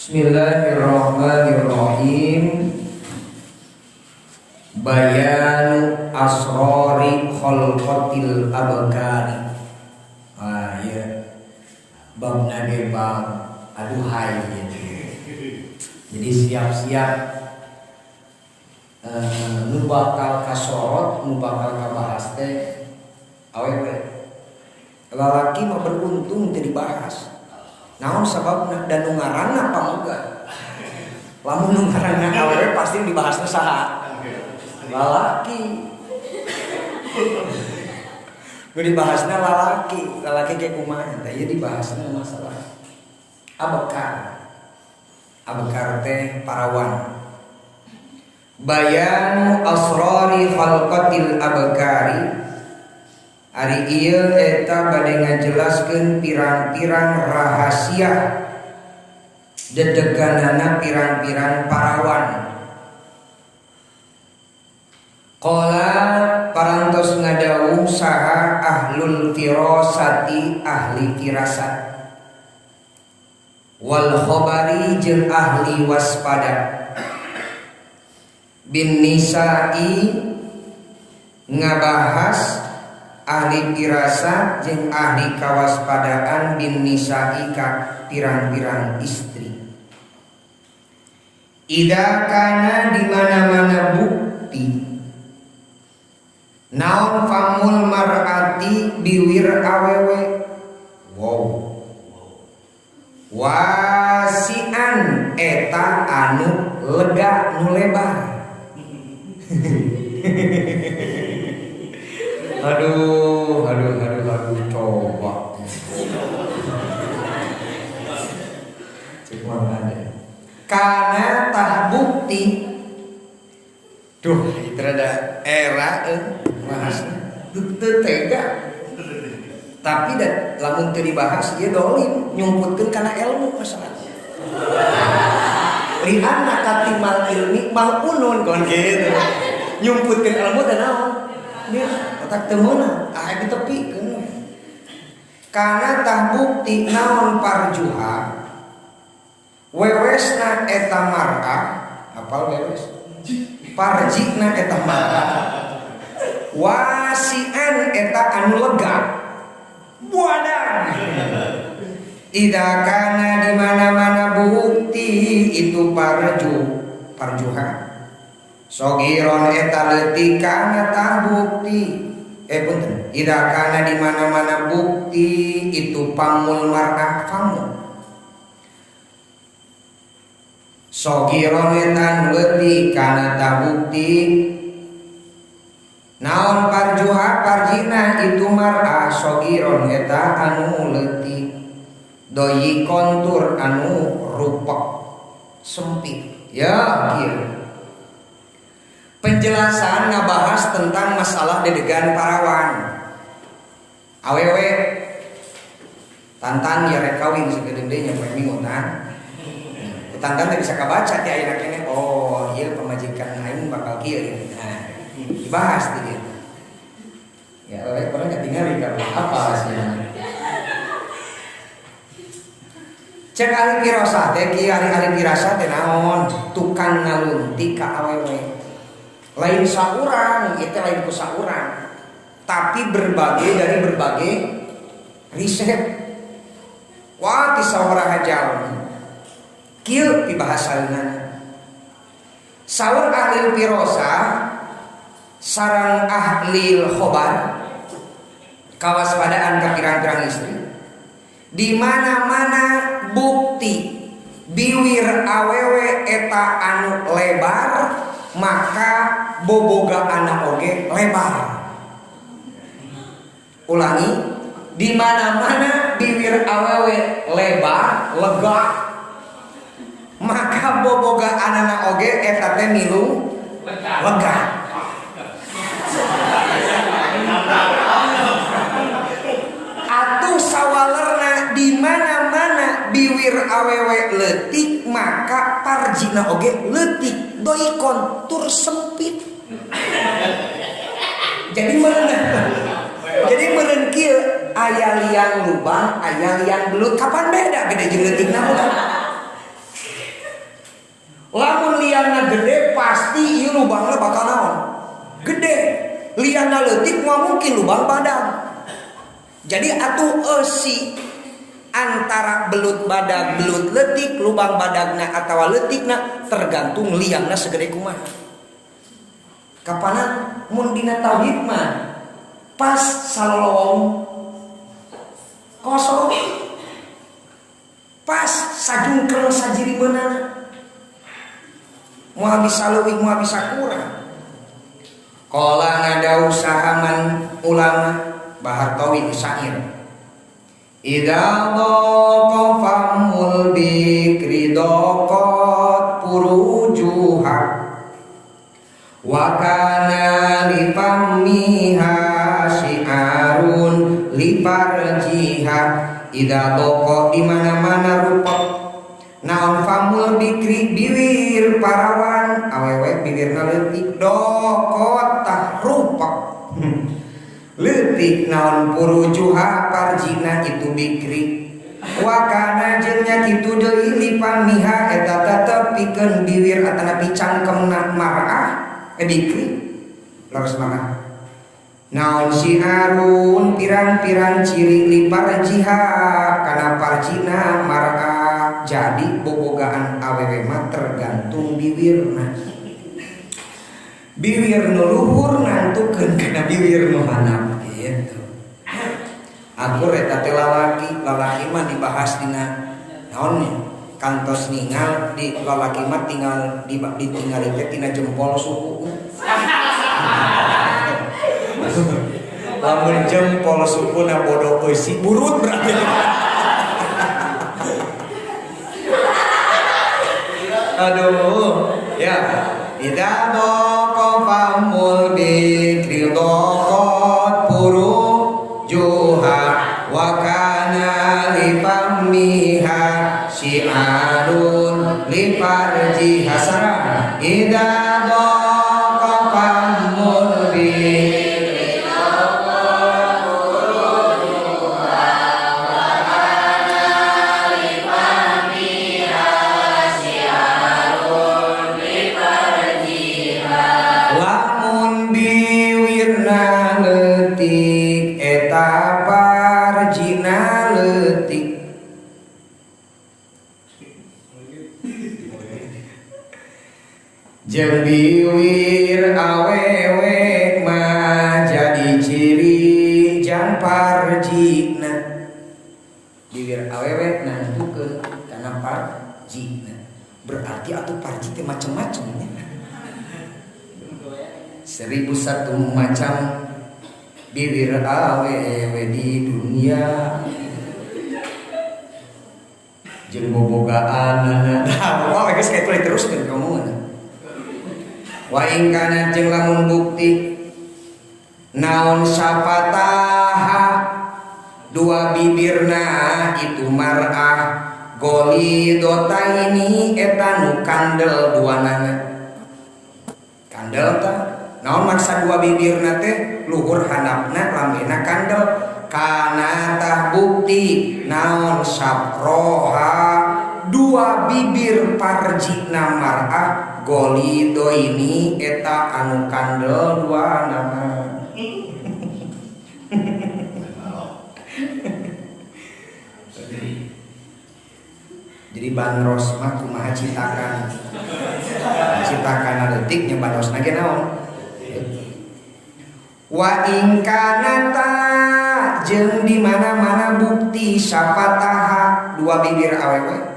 Bismillahirrahmanirrahim. Bayanu asrori khalqatil abkari. Ah ya. Bab nage bab aduhai gitu. Jadi siap-siap nu bakal kasorot, nu bakal kabahas teh awewe. Lalaki mah beruntung teu dibahas. Naon sababna dan nu ngaranna pamoga. Lamun nu ngaranna awewe pasti dibahasna saha? Lalaki. Nu dibahasna lalaki, lalaki kayak kumaha tah ieu dibahasna masalah abkar. Abkar teh parawan. Bayanu asrari khalqatil abkari. Ari ieu eta bade ngajelaskeun pirang-pirang rahasia dedeganana pirang-pirang parawan. Qala parantos ngadawuh saha ahlul firasati ahli firasat wal khabari jeung ahli waspada bin nisa'i ngabahas ahli firasat jeung ahli kawaspadaan bin nisa'i ka pirang-pirang istri. Idza kana di mana-mana bukti naon famul mar'ati biwir awewe. Wow. Wasian eta anu lega nu lebar. Aduh, aduh, aduh, aduh, coba. Cek mana ada. Karena tah bukti. Duh, itu ada era bahasna. Teu tega. Tapi dan lamun teu dibahas ieu dolim nyumputkeun kana ilmu masalah. Lianna katimal ilmi malunun kon kitu. Nyumputkeun ilmu teh naon? Dia otak teu meunang, ah ditepikeun. Karena tah bukti naon parjuha wewesna eta mar'ah, apal wewes? Parjina eta mar'ah. Wasian eta anu lega. Buadang. Idza kana di mana-mana bukti itu parjuha. Sogiron eta leutik kana tah bukti. Punten. Idza kana di mana-mana bukti itu pamul mar'ah famu. Sogiron eta leutik kana tah bukti. Naon parjuha parjina itu mar'ah sogiron eta anu leutik. Doyi kontur anu rupek sempit. Ya kieu. Penjelasan ngabahas tentang masalah dedegan parawan. Awewe tantan ya rek kawin sakedeung deui nya poe Minggu tan. Ku tantan teh bisa kabaca ti ayeuna keneh. Oh, ieu pamajikan aing bakal kieu ya. Nah, dibahas di dieu. Ya, oleh orang ketinggalan kalau apa sih. Cek ahli firasah teh kieu ahli firasah teh naon? Tukang ngaluntik ka awewe. Lain saurang, itu lain ku saurang. Tapi berbagai dari berbagai riset. Wah, ti sabaraha jalmi. Kieu pibahasaeunana. Saur ahli firasah sareng ahli khobar kawaspadaan ka pirang-pirang istri. Di mana-mana bukti biwir awewe eta anu lebar maka boboga anak oge lebar. Ulangi, di mana-mana biwir awewe lebar lega maka boboga anak oge eta teh milu lega. Atuh sawalerna di mana-mana biwir awewe leutik maka parjina oge leutik doikon tur sempit. Jadi meureun. Jadi meureun kieu aya liang lubang, aya liang belut, kapan beda gede jeung leutikna bukan? Lamun liangna gede pasti ieu lubangna bakal naon? Gede. Liangna leutik moal mungkin lubang badag. Jadi atuh eusi antara belut badag belut leutik lubang badagna atawa leutikna tergantung liangna segede kumaha. Kapanan mun dina tauhid mah pas salolowong kosong pas sajungkel sajiri meunana moal bisa leuwih moal bisa kurang. Qala ngadau sahaman ulama bahar tawil syair idza dhaqa famul bikri daqat purujuha wa kana li fammiha syiarun li farjiha. Idza dhaqa di mana-mana rupa naon famul bikri biwir parawan awewe biwirna leutik daqat tah rupa leutik naon purujuha parjina itu bikri wa kana jeung nya kitu deui lipamiha eta tetep pikeun biwir atanapi cangkemna mar'ah bikri leres mah naon siarun pirang-pirang ciri liparjiha kana parjina mar'ah. Jadi bobogaan awewe mah tergantung biwirna. Biwir nu luhur ngantukeun kana biwir nu handap gitu. Akur eta teh lalaki, lalaki mah dibahas dina naon nya? Kantos ningal di lalaki mah tinggal ditinggali teh tina jempol suku. Lamun jempol sukuna bodoh eusi burut berarti. Aduh, ya. Idza dhaqa famul bikri dhaqat purujuha wa kana li fammiha syi'arun li farjiha sarang. Idza dhaqa famul bikri dhaqat purujuha wa kana li fammiha syi'arun li farjiha. Lamun biwirna leutik eta parjina leutik. Jeung biwir awewe mah jadi ciri jang parjina. Biwir awewe nantukeun kana parjina. Berarti atuh parji teh macem-macem nya. 1001 macam bibir awewe di dunia. Jeung bobogaanana. Nah, wah geus kitu diteruskeun kamu. Wa in kana jeung lamun bukti naon sapataha dua bibirna itu mar'ah golidotaini eta nu kandel duanana. Kandel tah naon maksa dua bibirna teh luhur handapna lambena kandel kana tah bukti naon saproha dua bibir parjina mar'ah golido ini eta anu kandel dua nama. Jadi bandros mah kumaha citakan citakan leutiknya bandrosna ge naon. Wa in kanata jeung di mana-mana bukti sapataha dua bibir awewe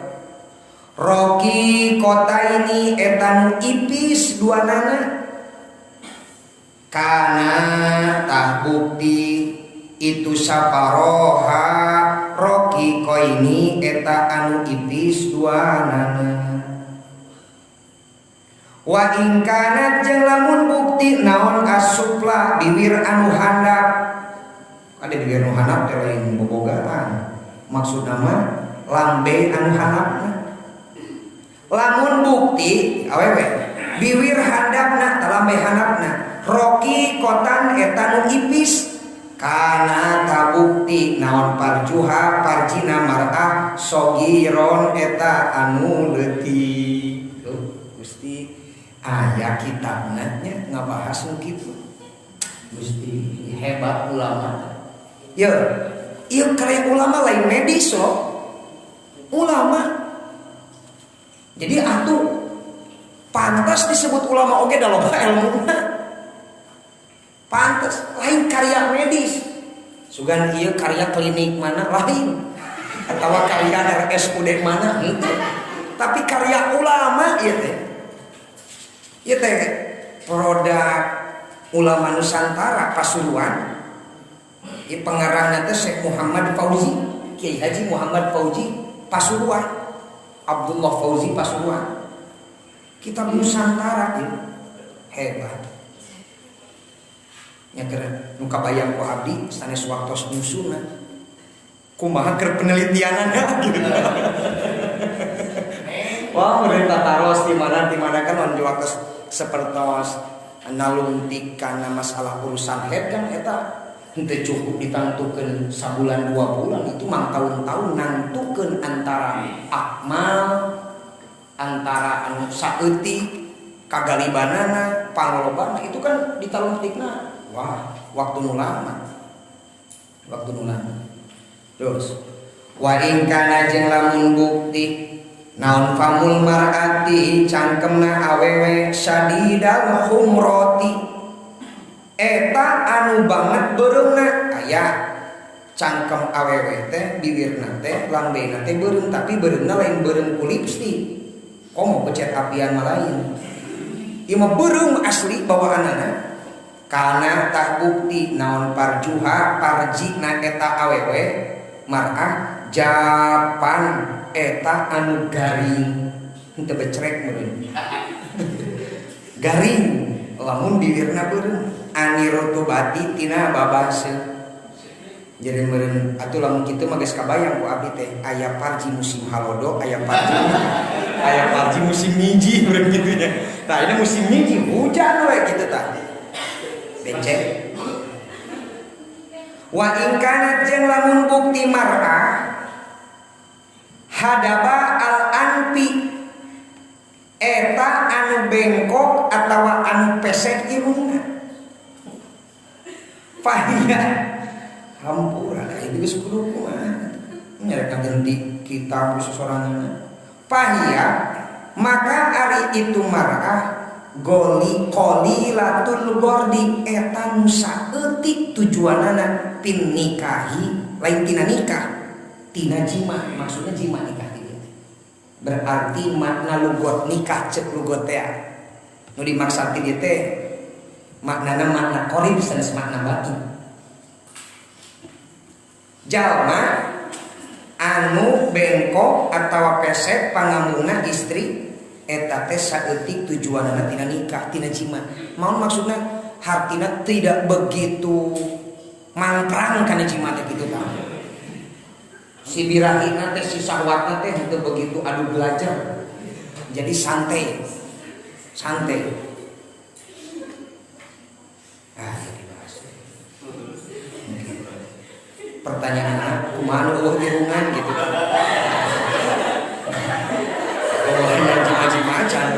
roki kota ini eta nu ipis dua nana kana tah bukti itu saparoha roki koini eta anu ipis dua nana. Wa in kanat jeung lamun bukti naon asupla biwir anu handap. Ada biwir anu handap teh lain bobogaan, maksudna mah lambe anu handapna. Lamun bukti awewe biwir handapna lambe handapna roki kotan eta nu ipis kana tabukti naon parjuha parjina mar'ah sogiron eta anu leutik. Aya kitabna nya ngabahas nu kitu. Gusti hebat ulama. Ya, ieu karya ulama lain medis loh. Ulama. Jadi atuh pantas disebut ulama oge da loba ilmuna. Pantas lain karya medis. Sugan ieu karya klinik mana lain. Atau karya RSUD mana henteu. Tapi karya ulama ieu teh. Ieu teh produk ulama Nusantara Pasuruan. Ieu pengarangna teh Syekh Muhammad Fauzi, Kiai Haji Muhammad Fauzi Pasuruan. Abdullah Fauzi Pasuruan. Kitab Nusantara ieu hebat. Nya keur nu kabayang ku abdi sanes waktos nyusunna. Kumaha keur penelitianana gitu. Wah, mereka taros di mana kan di waktu sepertos nalungtik karena masalah urusan head kan eta henteu cukup ditangtukeun sabulan 2 bulan, itu mah tahun-tahun nangtukeun antara akmal, antara anu saeutik kagalibanana, panglobana, itu kan ditalungtikna wah waktu nu lama, waktu nu lama. Terus wa in kana jeung lamun bukti naon famul mar'ati cangkemna awewe syadidal humroti eta anu banget beureumna. Aya cangkem awewe teh bibirna teh, lambena teh beureum, tapi beureumna lain beureum ku lipstik, komo pecet apian mah lain, ieu mah beureum asli bawaanana. Kana tah bukti naon parjuha parjina eta awewe mar'ah japan eta anu garing, henteu becrek meureun, garing lamun bibirna beureum, anirutubati tina babaseuh. Jadi meureun atuh lamun kitu mah geus kabayang ku abdi teh aya parji musim halodo, aya parji musim miji meureun kitu nya. Nah, ini musim miji hujan we kitu tah becek. Wa in kana jeung lamun bukti mar'ah hadaba al anfi eta anu bengkok atawa anu pesek irungna, fahiya hampura itu geus kudu kumaha nyarek ganti kitab sesorangan. Fahiya maka ari itu mar'ah goli qalilatul gordi eta nu saeutik tujuanana pin nikahi, lain tina nikah, tina jima, maksudnya jima nikah gitu. Berarti makna lugot nikah cek lugot teh nu dimaksud ti dieu teh maknana makna qorib sanes makna batin. Jalma anu bengkok atawa pesek pangambungna istri eta teh saeutik tujuanana tina nikah, tina jima. Maun maksudna hartina tidak begitu mangprang kana jima teh kitu tah. Si birahina teh, si sahwatna teh henteu begitu adu belajar, jadi santai santai. Ah, jadi bahas pertanyaan kumaha nu eueuh irungan gitu. Oh, jima-jima acan.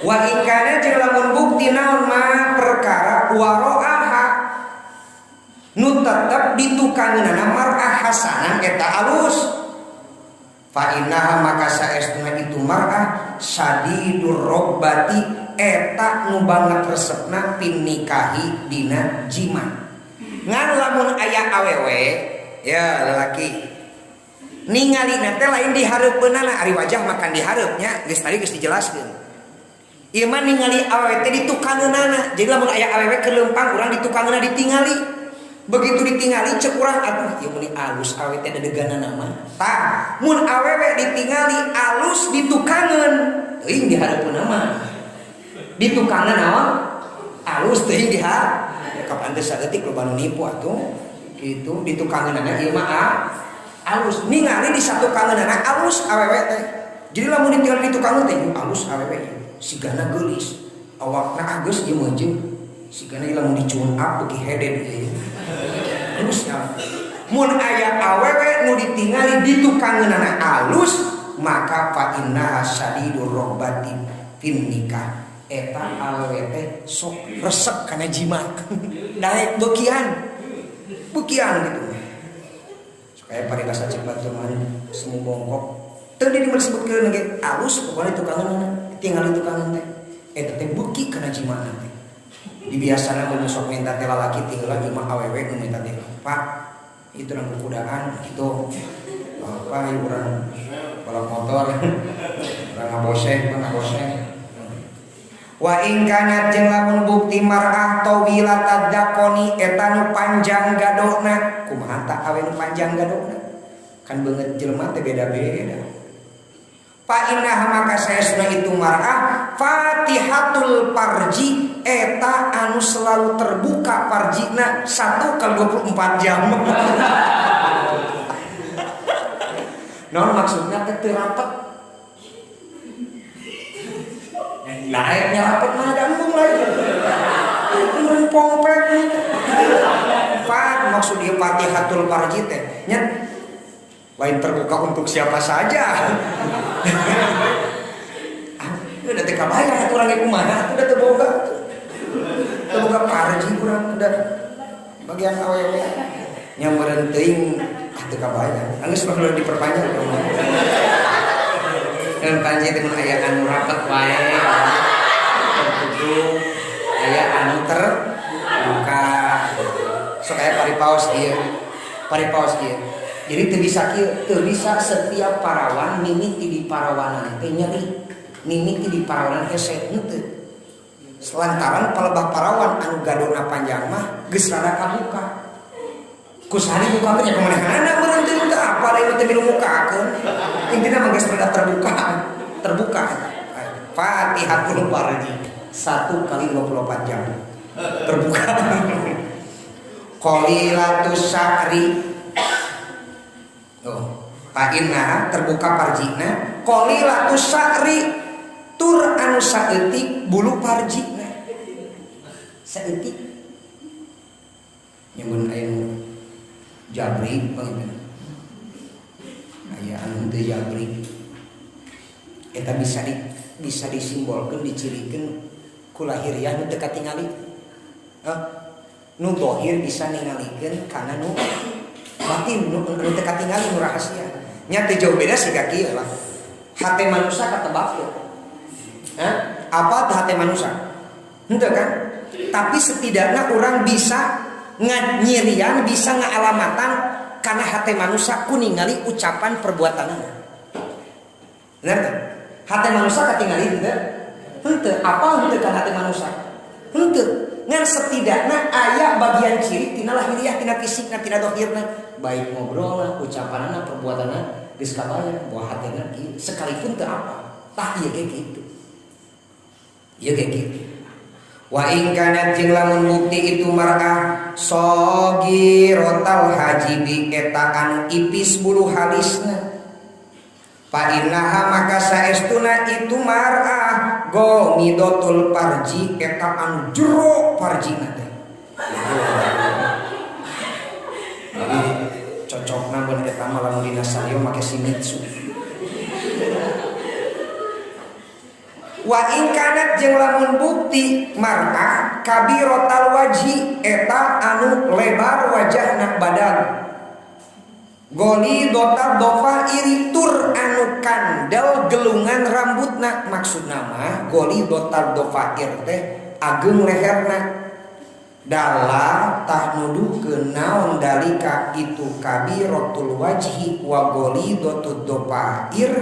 Wa in kana jeung lamun bukti naon ma perkara waro'aha nu tetep ditukangeunana mar'ah hasanan eta alus, fa innaha maka saestuna itu mar'ah sadidur robbati eta nu banget resepna pin nikahi dina jima. Ngan lamun aya awewe ya lelaki ningali teh lain di hareupeunana, ari wajah makan di hareupnya geus tadi geus dijelaskeun. Ieu mah ningali awewe teh ditukangeunana. Jadi lamun aya awewe keur leumpang urang ditukangeunana ditingali, begitu ditingali cek urang, "Aduh, ieu meni alus awewe teh dedeganana mah." Tah, mun awewe ditingali alus ditukangeun teuing di hareupeunna mah, ditukangeun naon alus teuing di ha kapan teh saeutik loba nu nipu atuh kitu. Ditukangeunana ieu mah alus, ningali di satu kangeunana alus awewe teh. Jadi lamun ditingali ditukangeun teh alus awewe, sigana geulis, awakna ah geus ieu mah jeung sigana ieu lamun dicun up beuki hede ieu alus ya. Mun aya awewe nu ditingali ditukangeunana alus, maka fa innaha sadidur rohbati. Fin nikah eta awewe teh sok resep kana jima. Daek beukian. Beukian gitu. Supaya paribasa cepat cuman semu bongkok. Teu di disebutkeun ge alus pokona tukangan tinggal tukangan teh. Eta teh beuki kana jima teh. Di biasana mun sok minta teh lalaki tinggal imah awewe nu minta teh. Pak, itu nang kukudaan gitu. Apa ieu urang balap motor. Urang ngaboseng, ngaboseng. Wa in kanat jeung lamun bukti mar'ah tawilatad daqoni eta nu panjang gadona. Kumaha tah awe nu panjang gadona? Kan beungeut jelema teh beda-beda. Fa innaha maka saestuna itu mar'ah fatihatul parji eta anu selalu terbuka parjina 1 kali 24 jam. Naon maksudnya teh teu rapet. Lain nyarapet mah ada embung lain. Meureun pongpek. Fat maksud dia fatihatul parji teh nya lain terbuka untuk siapa saja. Ah, udah teu kabayang atuh urang ge kumaha atuh da teu boga atuh. Teu boga parji urang udah bagian awewe. Nya meureun teuing ah teu kabayang. Anggeus mah diperpanjang. Dan panji teh mun aya anu rapet wae tertutup, aya anu terbuka. Sok aya paripaos ieu. Paripaos ieu. Jadi teu bisa kieu, teu bisa setiap parawan mimiti di parawanan teh nyeri. Mimiti di parawanan hese henteu. Lantaran palebah parawan anu gadona panjang mah geus rada kabuka. Ku sari bukakeun nya kumanehanana meureun teu teu apa lain teu minum mukakeun. Intina mah geus rada terbuka. Terbuka. Fatihatul Farji 1 kali 24 jam. Terbuka. Qalilatus sya'ri. Oh, fa inna terbuka parjina qalilatus sya'ri tur anu saeutik bulu parjina. Saeutik. Nyemun aya nu jabrik panginten. Aya anu teu jabrik. Eta bisa disimbolkeun dicirikeun ku lahiriah nu teu katingali. Hah? Nu dohir bisa ningalikeun kana nu batin nu teu katingali nu rahasia. Nya teu jauh beda siga kieu lah. Hate manusia katebak teu. Hah? Apa teh hate manusia? Henteu kan? Tapi setidaknya orang bisa nyirian, bisa ngaalamatan karena hate manusia ku ningali ucapan perbuatanna. Bener teu? Hate manusia katingali henteu? Henteu, apa henteu kan hate manusia? Henteu. Ngan setidaknya aya bagian ciri tina lahiriah, tina fisikna, tina dohirna, baik ngobrolna, ucapanna, perbuatanna geus kabayang bahwa hatena kieu sekalipun teu apa. Tah ieu ge kitu. Ieu ge kitu. Wa in kanat jeung lamun bukti itu mar'ah sogirotal hajibi eta anu ipis bulu halisna. Fa innaha maka saestuna itu mar'ah gomidotul parji eta anu jero parjina teh. Jadi cocokna mun eta mah lamun dina salio make simitsu. Wa in kanat jeung lamun bukti mar'ah kabirotal wajhi eta anu lebar wajahna badan. Goli dota dofa iri tur anu kandel gelungan rambutna, maksudna mah goli dota dofair teh ageng leherna. Dala tah nuduhkeun naon dalika itu kabirotul wajhi wa goli dotud dofair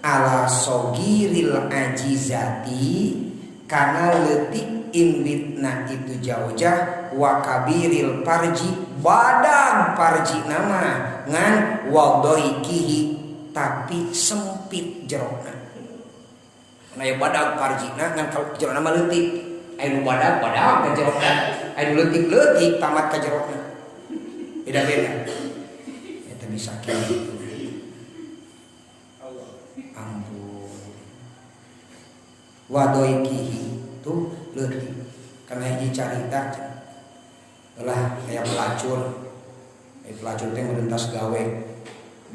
ala sogiril ajizati kana leutik imbitna itu jaujah wa kabiril parji badag parji nama ngan wadoikihi tapi sempit jerona. Nah ya badag parjina ngan kalau jerona mah leutik, aya nu badag badag ka jerona, aya nu leutik leutik tamat ka jerona. Beda-beda. Eta bisa kieu. Ampun. Wadoikihi tuh leutik. Karena hiji carita lah kayak pelacur. Pelacur teh merentas gawe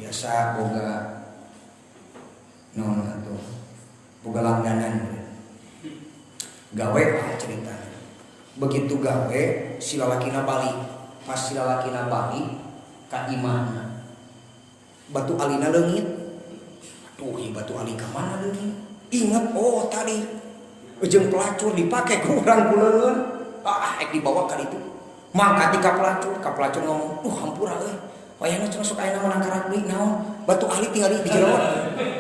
biasa boga naon atuh boga langganan. Gawe lah cerita. Begitu gawe si lalakina balik. Pas si lalakina balik ka imahna. Batu alina leungit. Aduh, ieu batu ali ka mana leungit? Ingat oh tadi jeung pelacur dipake ku urang ku leungeun. Ah, ek dibawa ka ditu. Mangkat di ka pelacur ngomong, "Duh, hampura euy. Wayahna cenah sok aya nangkarak deui naon? Batu ali tinggal di jero.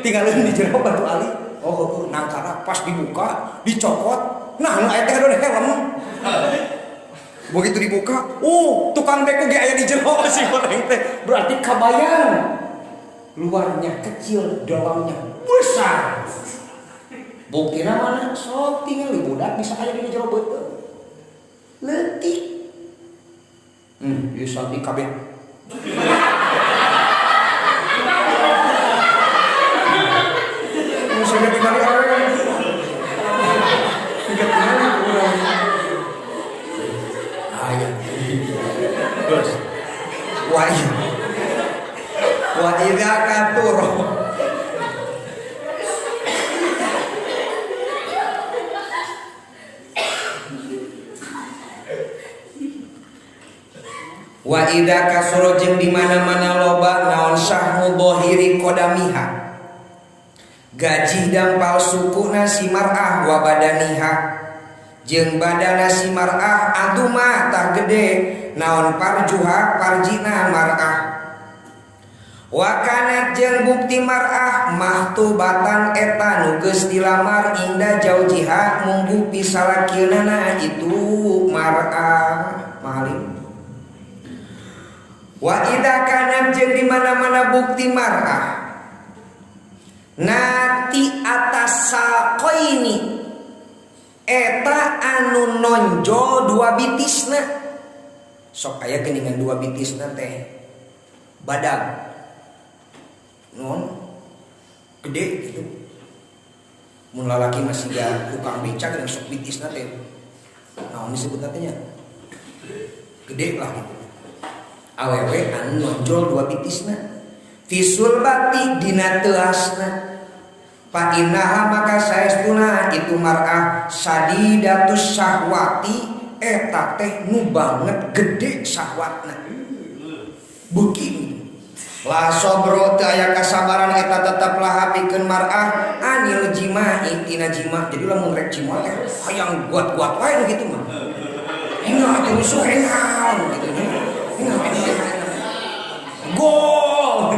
Tinggalin di jero batu ali." Oh, heueuh nangkarak pas dibuka, dicopot. Nah, nu aya teh ada helm. Begitu dibuka, oh, tukang beko ge aya di jero si goreng teh. Berarti kabayang. Luarnya kecil, dalamnya besar. Buktina mana? Sok tinggal di budak bisa aya di jero beuteung. Leutik. Ieu santi kabeh. Sampai tinggal awewe. Tinggal tinggal urang. Aya. Terus. Wa idza katur. Wa idza kasuro jeung di mana-mana loba naon syahmu dhahiri qadamiha. Gajih dampal sukuna si mar'ah wa badaniha. Jeung badana si mar'ah aduma tah gede naon parjuha parjina mar'ah. Wa kanat jeung bukti mar'ah mahtubatan eta nu geus dilamar inda jaujiha mungguh pisalakeunana itu mar'ah mahalim. Wa idza kanat jeung di mana-mana bukti mar'ah nati atas saqaini eta anu nonjol dua bitisna. Sok aya geuningan dua bitisna teh badag non gede gitu. Mun lalaki masih ga tukang becak dan sok bitisna teh naon disebutna teh nya gede lah gitu. Awewe anu nonjol dua bitisna fisul bati dina teuasna fa innaha maka saestuna itu mar'ah sadidatus syahwati eta teh nu banget gede syahwatna beuki la sabro teu aya kasabaran eta tetep laha pikeun mar'ah anil jima'i tina jima. Jadi lamun rek jima teh hayang kuat-kuat wae nu kitu mah enggak atuh musuh engal gitu nya. Gol.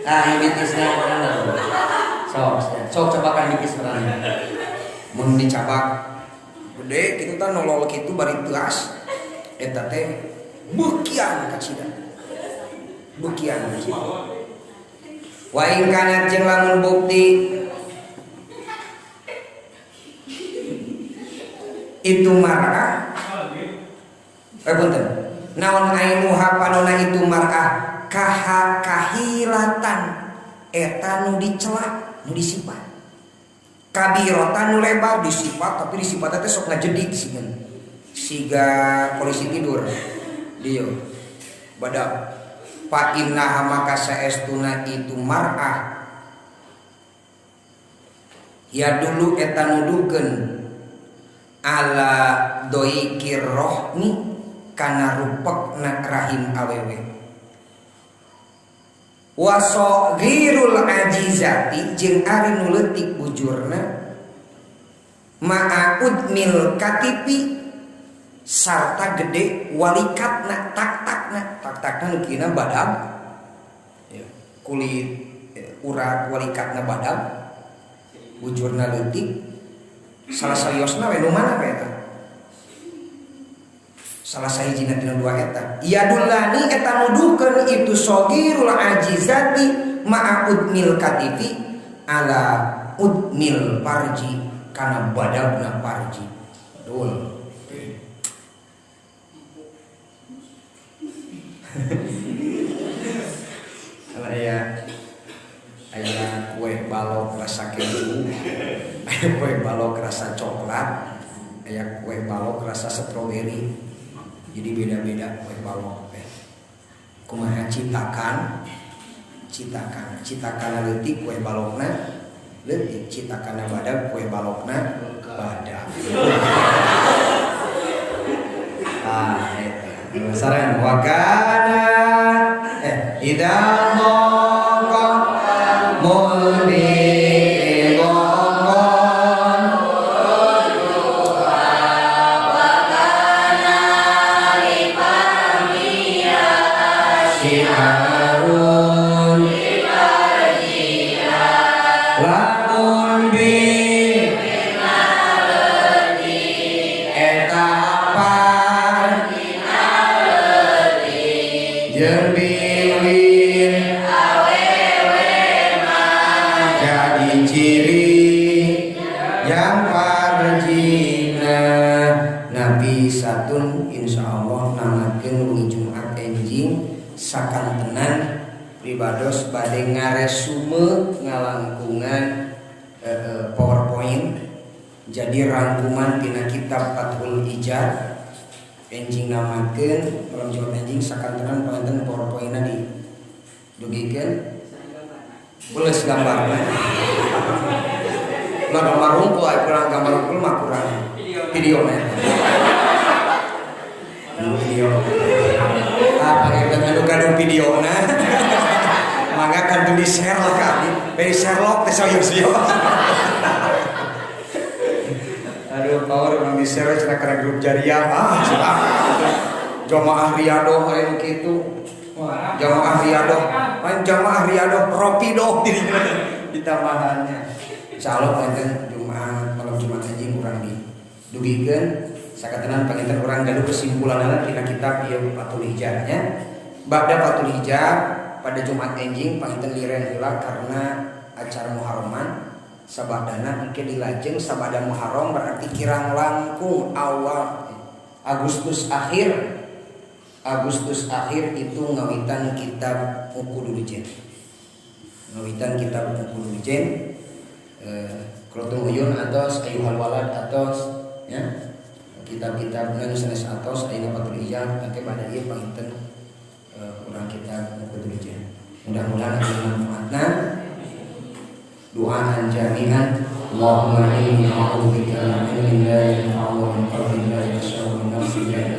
Ah, ini bitisnya mana? Sok, sok cobakan bitis mana? Mun dicabak gede kitu tah nolol kitu bari teuas. Eta teh beukian kacida. Beukian kacida. Wa in kana jeung lamun bukti itu mar'ah punten naon ainuha panona itu mar'ah kaha kahilatan eta nu dicela nu disipat kabirotan nu lebar disipat tapi disipat teh sok ngajedik siga siga polisi tidur dieu badak fa innaha maka saestuna itu mar'ah ya dulu eta nuduhkeun ala doikir rohmi kana rupekna rahim awewe wasogirul ajizati jeung ari nu leutik bujurna ma'aud mil katipi sarta gede walikatna tak-takna tak-takna nu kina badag ya, kulit urat walikatna badag bujurna leutik salah saliosna we nu mana we eta salah sahijina tina dua eta yadullani eta nuduhkeun itu sogirul ajizati ma'a udmil katifi ala udmil parji kana badagna parji dul kalau aya aya kue balok rasa keju, aya kue balok rasa coklat, aya kue balok rasa stroberi. Jadi beda-beda kue balok teh. Kumaha citakan, citakan, citakan leutik kue balokna, Leutik citakana badag kue balokna badag. Ah eta. Sareng wakana idza dhaqa mulbi dhaqan Wakana lifamiya syiarun lamun bi eta apar jeung biwir jadi ciri yang parjina. Nabi satun insyaallah namatkeun wengi Jumat enjing sakantenan pribados bade ngaresume ngalangkungan PowerPoint jadi rangkuman tina kitab Fathul Ijad enjing namatkeun malam Jumat enjing sakantenan panganten PowerPoint-na di dugikeun ules gambarna ulah gambar rungkul aya kurang gambar rungkul mah kurang video nya video ah panginten anu gaduh videona mangga kantun di share lah ka abdi bari share teh sayo-sayo. Aduh power urang di share cenah kana grup jariah ah cenah jamaah riadoh aya nu kitu. Wah, jamaah riadoh lain jamaah riadoh ropidoh dirinya ditambahannya. Insyaallah panginten Jumat malam Jumat anjing urang di dugikeun sakatenan panginten urang gaduh kesimpulanna tina kitab ieu Fathul Hijab nya. Ba'da Fathul Hijab pada Jumat enjing panginten liren heula karena acara Muharraman sabadana engke dilajeng sabada Muharram berarti kirang langkung awal Agustus akhir. Agustus akhir itu ngawitan kitab Uqudul Jen. Ngawitan kitab Uqudul Jen Qurratul Uyun atos Ayuhal Walad atos ya. Kitab-kitab nu sanes atos ayeuna Fathul Hijab engke pada ieu panginten urang kitab Uqudul Jen. Mudah-mudahan ada manfaatna. Doaan jami'an. Allahumma inni a'udzubika min ilmin la yanfa'u wa min qalbin la yakhsha wa min nafsin la